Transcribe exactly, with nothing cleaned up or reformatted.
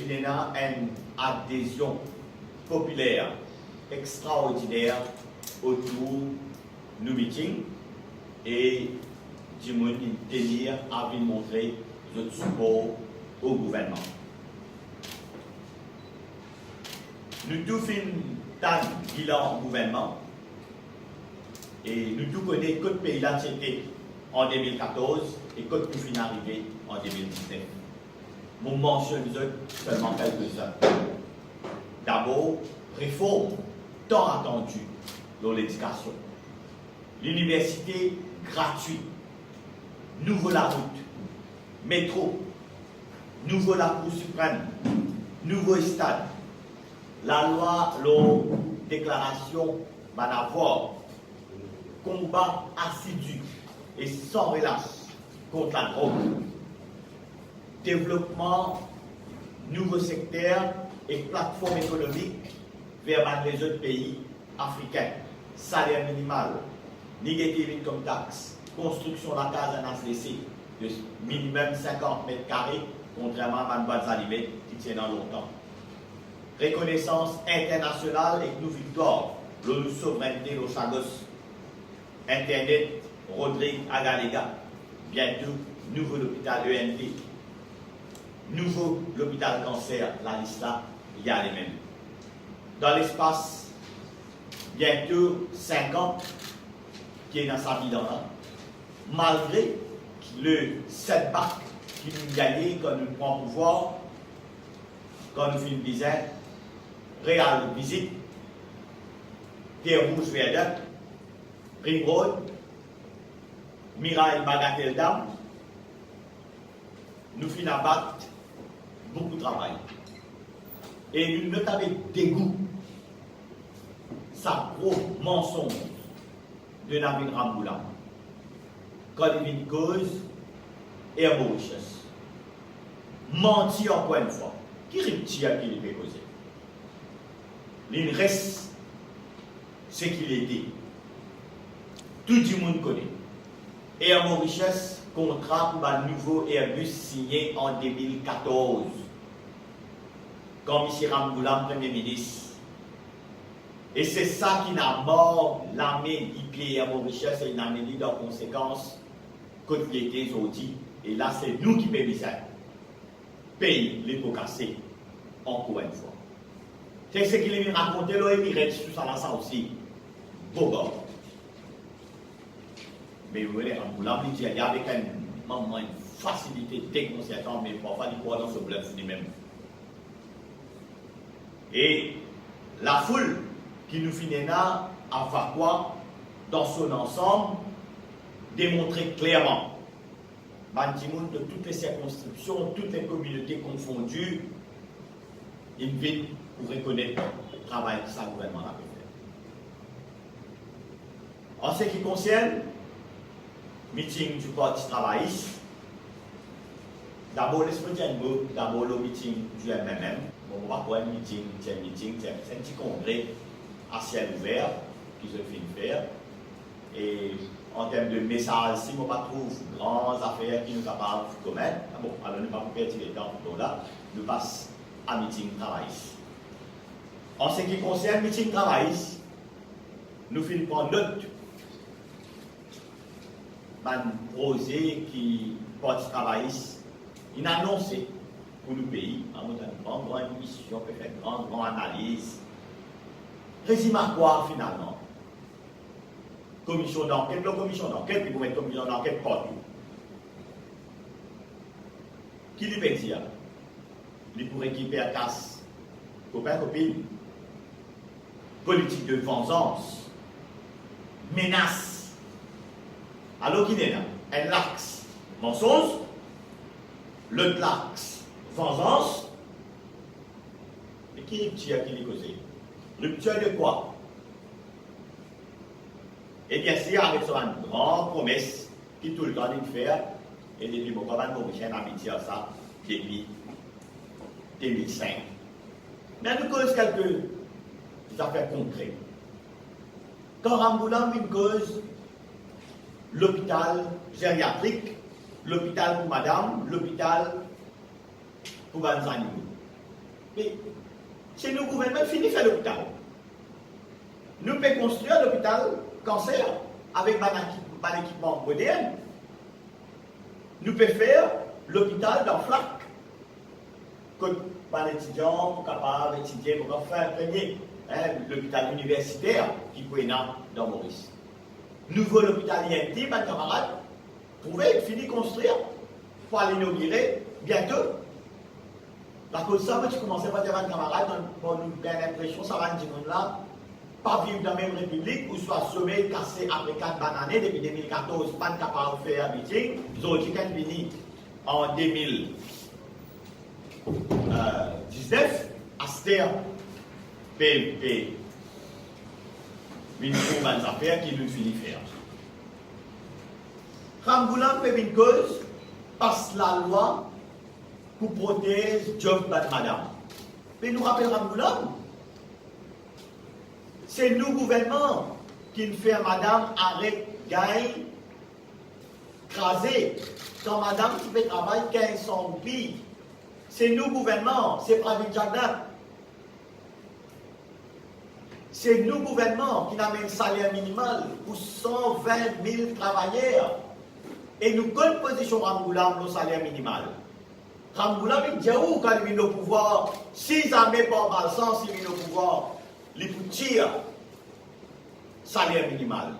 Ena enn adezion popiler extraordiner otour nou miting e dimoun inn tenir a vinn montre zot sipor o gouvernman. Nou tou finn tann bilan gouvernman e nou tou kone kot pei la ti ete an de mil katorz e kot nou finn arive an de mil diznef. Mo mansionn zot selman kelke-zin. Dabor, reform tan atandi lor ledikasion. Liniversite gratwi, nouvo larout, metro, nouvo Lakour Siprem, nouvo estad, lalwa lor deklarasion bann avwar, konba asidi e san relas kont ladrog, devlopman nouvo sekter ek platform ekonomik ver bann lezot pei afrikin, saler minimal, negative income tax, konstriksion lakaz N H D C de minimem sinkant met kare, kontrerman a bann bwat zalimet ki ti ena lontan. Rekonesans internasional ek nou viktwar lor nou souvrennte lor sa gos. Internet Rodrigue Agalega, biento nouvo lopital E N T, nouvo lopital kanser, lalis la, li ale mem. Dan lespas biento sink an ki ena sa bilan la, malgre le setback ki nou gagne kan nou pran pouvwar, kan nou finn bizin real vizit Terre Rouge Viaduct, Ring Road, Miray Bagatelle Dam, nou finn abat boukou travay. E nou, nou ti ave degou sa gro mansonz de Navin Ramgoolam, kan li vinn koz Air Mauritius. Manti ankor enn fwa. Ki riptir ki li pe koze? Li res seki li ete. Tou dimoun kone. Air Mauritius, kontra pou bann nouvo Airbus signe an de mil katorz, kan misie Ramgoolam Premie Minis. E se sa ki inn mark lame lipie Air Mauritius e inn amenn li dan konsekans kot li ete zordi. E la, se nou ki pe bizin pey lepo kase ankor enn fwa. Se seki li vinn rakonte lor Emirates, tousala sa osi, bobar. Me ou vwar, Ramgoolam, li dir li avek enn, enn fasilite dekonsertan, me parfwa li krwar dan so blef limem. E lafoul ki nou finn ena a Vacoas dan so lansam demontre klerman bann dimoun de tou le sirkonskripsion, tou le kominote konfondi, inn vinn pou rekonet travay ki sa gouvernman la pe fer. An se ki konsern miting di Parti Travayis, dabor, les mo dir enn mo dabor lor miting di M M M. Bon, mo pa krwar enn miting, ti enn miting, ti enn, ti enn ti kongre a siel ouver ki zot finn fer. E an term de mesaz, si mo pa trouv gran zafer ki nou kapav komet, bon, alor nou pa pou perdi letan lor la, nou pas a miting travayis. An se ki konsern miting travayis, nou finn pran not bann proze ki Parti Travayis inn anonse pou nou pei. Mo tann gran, gran mision, pe fer gran, gran analiz. Rezime a kwa finalman? Komision danket lor komision danket, li pou met komision danket partou. Ki li pe dir? Li pou rekiper kas kopin, kopin. Politik de vanzans, menas. Alor ki ena enn lax mansonz, lot lax vanzans. E ki riptir ki li koze? Riptir de kwa? E biensir, avek so bann gran promes ki toultan li fer, e depi mo krwar bann Morisien inn abitie ar sa depi de mil sink. Me nou koz kelke zafer konkre. Kan Ramgoolam vinn koz lopital zeriatrik, lopital pou madam, lopital pou bann zanimo. Me se nou gouvernman fini fer lopital. Nou pe konstrir lopital kanser avek bann ekip-, bann ekipman modern. Nou pe fer lopital dan flak, kot bann etidian pou kapav etidie, pou kapav fer premie, hein, lopital iniversiter ki pou ena dan Moris. Nouvo lopital I N T, bann kamarad, trouve, fini konstrir, pou al inogire biento. Akoz sa, mo ti koumans par dir bann kamarad, dan, bon, nou gagn linpresion sa bann dimoun la pa viv dan mem repiblik, ouswa some kase apre kat bann ane, depi de mil katorz, pa'nn kapav fer meeting, zordi kan vini an de mil diznef, aster pe, pe vinn trouv bann zafer ki nou fini fer. Ramgoolam pe vinn koz pas lalwa pou protez diob bann madam. Me nou rapel Ramgoolam, se nou gouvernman ki'nn fer madam aret gagn kraze, kan madam ti pe travay kinz san roupi. Se nou gouvernman, se Pravind Jagannath. Se nou gouvernman ki'nn amenn saler minimal pou san vin mil travayer. E nou konn pozision Ramgoolam lor saler minimal. Ramgoolam inn dir ou, kan li vinn lor pouvwar, si zame par malsans li vinn lor pouvwar, li pou tir saler minimal.